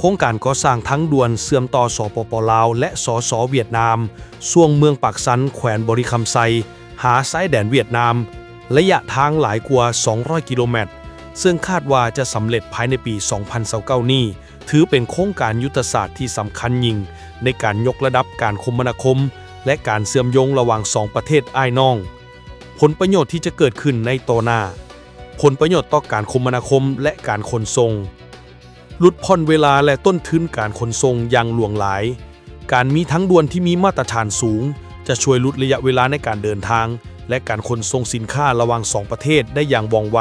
ໂຄງການກໍ່ສ້າງທາງດ່ວນເຊື່ອມຕໍ່ ສປປ ລາວ ແລະ ສສ ຫວຽດນາມ ຊ່ວງເມືອງປາກຊັນ ແຂວນບໍລິຄຳໄຊ ຫາຊາຍແດນຫວຽດນາມ ໄລຍະທາງຫຼາຍກວ່າສອງຮ້ອຍກິໂລແມັດ, ເຊິ່ງຄາດວ່າຈະສຳເລັດພາຍໃນປີສອງພັນຊາວເກົ້ານີ້, ຖືເປັນໂຄງການຍຸດທະສາດທີ່ສຳຄັນຍິ່ງໃນການຍົກລະດັບການຄົມມະນາຄົມ ແລະ ການເຊື່ອມໂຍງລະຫວ່າງສອງປະເທດອ້າຍນ້ອງ. ຜົນປະໂຫຍດທີ່ຈະເກີດຂຶ້ນໃນຕໍ່ໜ້າ. ຜົນປະໂຫຍດຕໍ່ການຄົມມະນາຄົມ ແລະ ການຂົນສົ່ງ. ຫຼຸດຜ່ອນເວລາ ແລະ ຕົ້ນທຶນການຂົນສົ່ງຢ່າງຫຼວງຫຼາຍ. ການມີທາງດ່ວນທີ່ມີມາດຕະຖານສູງ ຈະຊ່ວຍຫຼຸດໄລຍະເວລາໃນການເດີນທາງ ແລະ ການຂົນສົ່ງສິນຄ້າລະຫວ່າງສອງປະເທດໄດ້ຢ່າງວ່ອງໄວ,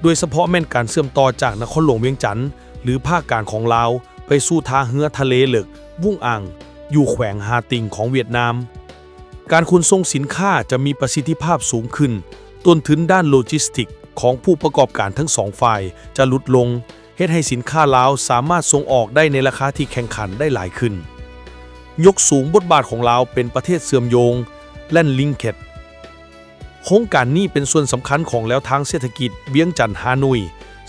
ໂດຍສະເພາະແມ່ນການເຊື່ອມຕໍ່ຈາກນະຄອນຫຼວງວຽງຈັນ ຫຼື ພາກກາງຂອງລາວ ໄປສູ່ທ່າເຮືອທະເລເລິກ ວຸ້ງອາງ ຢູ່ແຂວງຮາຕິງຂອງຫວຽດນາມ. ການຂົນສົ່ງສິນຄ້າຈະມີປະສິດທິພາບສູງຂຶ້ນ, ຕົ້ນທຶນດ້ານໂລຈິສຕິກຂອງຜູ້ປະກອບການທັງສອງຝ່າຍຈະຫຼຸດລົງ, ເຮັດໃຫ້ສິນຄ້າລາວສາມາດສົ່ງອອກໄດ້ໃນລາຄາທີ່ແຂ່ງຂັນໄດ້ຫຼາຍຂຶ້ນ. ຍົກສູງບົດບາດຂອງລາວເປັນປະເທດເຊື່ອມໂຍງ Land Linkage. ໂຄງການນີ້ເປັນສ່ວນສຳຄັນຂອງແລວທາງເສດຖະກິດວຽງຈັນ-ຮ່າໂນ້ຍ,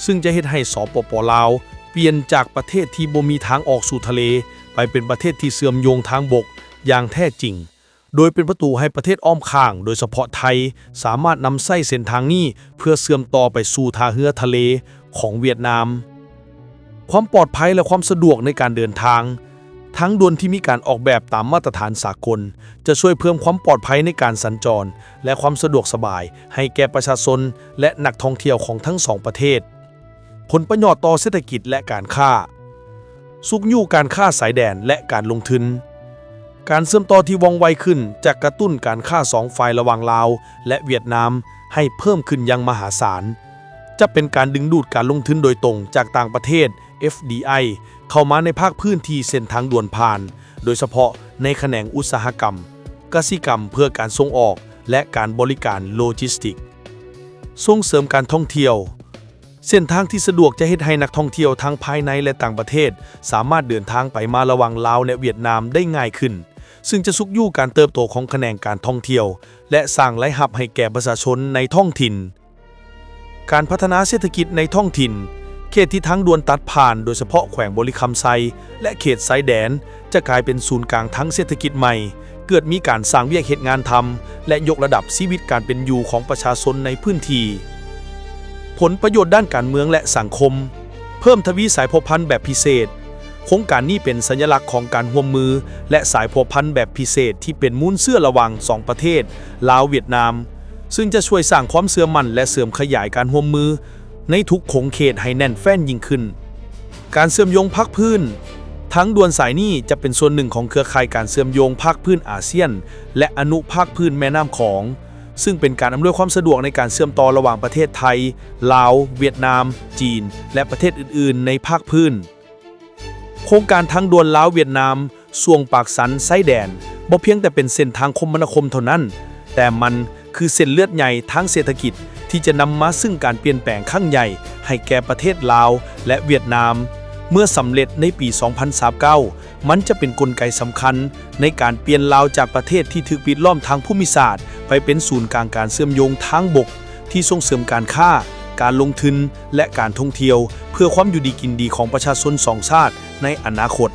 ຊຶ່ງຈະເຮັດໃຫ້ ສປປ ລາວ ປ່ຽນຈາກປະເທດທີ່ບໍ່ມີທາງອອກສູ່ທະເລ ໄປເປັນປະເທດທີ່ເຊື່ອມໂຍງທາງບົກຢ່າງແທ້ຈິງ. ໂດຍເປັນປະຕູໃຫ້ປະເທດອ້ອມຂ້າງ, ໂດຍສະເພາະໄທ, ສາມາດນຳໃຊ້ເສັ້ນທາງນີ້ເພື່ອເຊື່ອມຕໍ່ໄປສູ່ທ່າເຮືອທະເລຂອງຫວຽດນາມ. ຄວາມປອດໄພ ແລະ ຄວາມສະດວກໃນການເດີນທາງ. ທາງດ່ວນທີ່ມີການອອກແບບຕາມມາດຕະຖານສາກົນ ຈະຊ່ວຍເພີ່ມຄວາມປອດໄພໃນການສັນຈອນ ແລະ ຄວາມສະດວກສະບາຍໃຫ້ແກ່ປະຊາຊົນ ແລະ ນັກທ່ອງທ່ຽວຂອງທັງສອງປະເທດ. ຜົນປະໂຫຍດຕໍ່ເສດຖະກິດ ແລະ ການຄ້າ. ຊຸກຍູ້ການຄ້າຊາຍແດນ ແລະ ການລົງທຶນ. ການເຊື່ອມຕໍ່ທີ່ວ່ອງໄວຂຶ້ນຈະກະຕຸ້ນການຄ້າສອງຝ່າຍລະຫວ່າງລາວ ແລະ ຫວຽດນາມໃຫ້ເພີ່ມຂຶ້ນຢ່າງມະຫາສານ, ຈະເປັນການດຶງດູດການລົງທຶນໂດຍຕົງຈາກຕ່າງປະເທດ ເອັຟດີໄອ ເຂົ້າມາໃນພາກພື້ນທີ່ເສັ້ນທາງດ່ວນຜ່ານ, ໂດຍສະເພາະໃນຂະແໜງອຸດສາຫະກຳ, ກະສິກຳເພື່ອການສົ່ງອອກ ແລະ ການບໍລິການໂລຈິສຕິກ. ສົ່ງເສີມການທ່ອງທ່ຽວ. ເສັ້ນທາງທີ່ສະດວກຈະເຮັດໃຫ້ນັກທ່ອງທ່ຽວທັງພາຍໃນ ແລະ ຕ່າງປະເທດ ສາມາດເດີນທາງໄປມາລະຫວ່າງລາວ ແລະ ຫວຽດນາມໄດ້ງ່າຍຂຶ້ນ, ຊຶ່ງຈະຊຸກຍູ້ການເຕີບໂຕຂອງຂະແໜງການທ່ອງທ່ຽວ ແລະ ສ້າງລາຍຮັບໃຫ້ແກ່ປະຊາຊົນໃນທ້ອງຖິ່ນ. ການພັດທະນາເສດຖະກິດໃນທ້ອງຖິ່ນ. ເຂດທີ່ທາງດ່ວນຕັດຜ່ານ, ໂດຍສະເພາະແຂວງບໍລິຄຳໄຊ ແລະ ເຂດຊາຍແດນ, ຈະກາຍເປັນສູນກາງທາງເສດຖະກິດໃໝ່, ເກີດມີການສ້າງວຽກເຮັດງານທຳ ແລະ ຍົກລະດັບຊີວິດການເປັນຢູ່ຂອງປະຊາຊົນໃນພື້ນທີ່. ຜົນປະໂຫຍດດ້ານການເມືອງ ແລະ ສັງຄົມ. ເພີ່ມທະວີສາຍພົວພັນແບບພິເສດ. ໂຄງການນີ້ເປັນສັນຍະລັກຂອງການຮ່ວມມື ແລະ ສາຍພົວພັນແບບພິເສດທີ່ເປັນມູນເຊື້ອລະຫວ່າງສອງປະເທດ ລາວ-ຫວຽດນາມ, ຊຶ່ງຈະຊ່ວຍສ້າງຄວາມເຊື່ອໝັ້ນ ແລະ ເສີມຂະຫຍາຍການຮ່ວມມືໃນທຸກຂົງເຂດໃຫ້ແໜ້ນແຟ້ນຍິ່ງຂຶ້ນ. ການເຊື່ອມໂຍງພາກພື້ນ. ທາງດ່ວນສາຍນີ້ຈະເປັນສ່ວນໜຶ່ງຂອງເຄືອຂ່າຍການເຊື່ອມໂຍງພາກພື້ນອາຊຽນ ແລະ ອະນຸພາກພື້ນແມ່ນ້ຳຂອງ, ຊຶ່ງເປັນການອຳນວຍຄວາມສະດວກໃນການເຊື່ອມຕໍ່ລະຫວ່າງປະເທດໄທ, ລາວ, ຫວຽດນາມ, ຈີນ ແລະ ປະເທດອື່ນໆໃນພາກພື້ນ. ໂຄງການທາງດ່ວນລາວ-ຫວຽດນາມ ຊ່ວງປາກຊັນຊາຍແດນ ບໍ່ພຽງແຕ່ເປັນເສັ້ນທາງຄົມມະນາຄົມເທົ່ານັ້ນ, ແຕ່ມັນຄືເສັ້ນເລືອດໃຫຍ່ທາງເສດຖະກິດທີ່ຈະນຳມາຊຶ່ງການປ່ຽນແປງຄັ້ງໃຫຍ່ໃຫ້ແກ່ປະເທດລາວ ແລະ ຫວຽດນາມ. ເມື່ອສຳເລັດໃນປີສອງພັນຊາວເກົ້າ, ມັນຈະເປັນກົນໄກສຳຄັນໃນການປ່ຽນລາວຈາກປະເທດທີ່ຖືກປິດລ້ອມທາງພູມິສາດ ໄປເປັນສູນກາງການເຊື່ອມໂຍງທາງບົກ ທີ່ສົ່ງເສີມການຄ້າ, ການລົງທຶນ ແລະ ການທ່ອງທ່ຽວ ເພື່ອຄວາມຢູ່ດີກິນດີຂອງປະຊາຊົນສອງຊາດໃນອະນາຄົດ.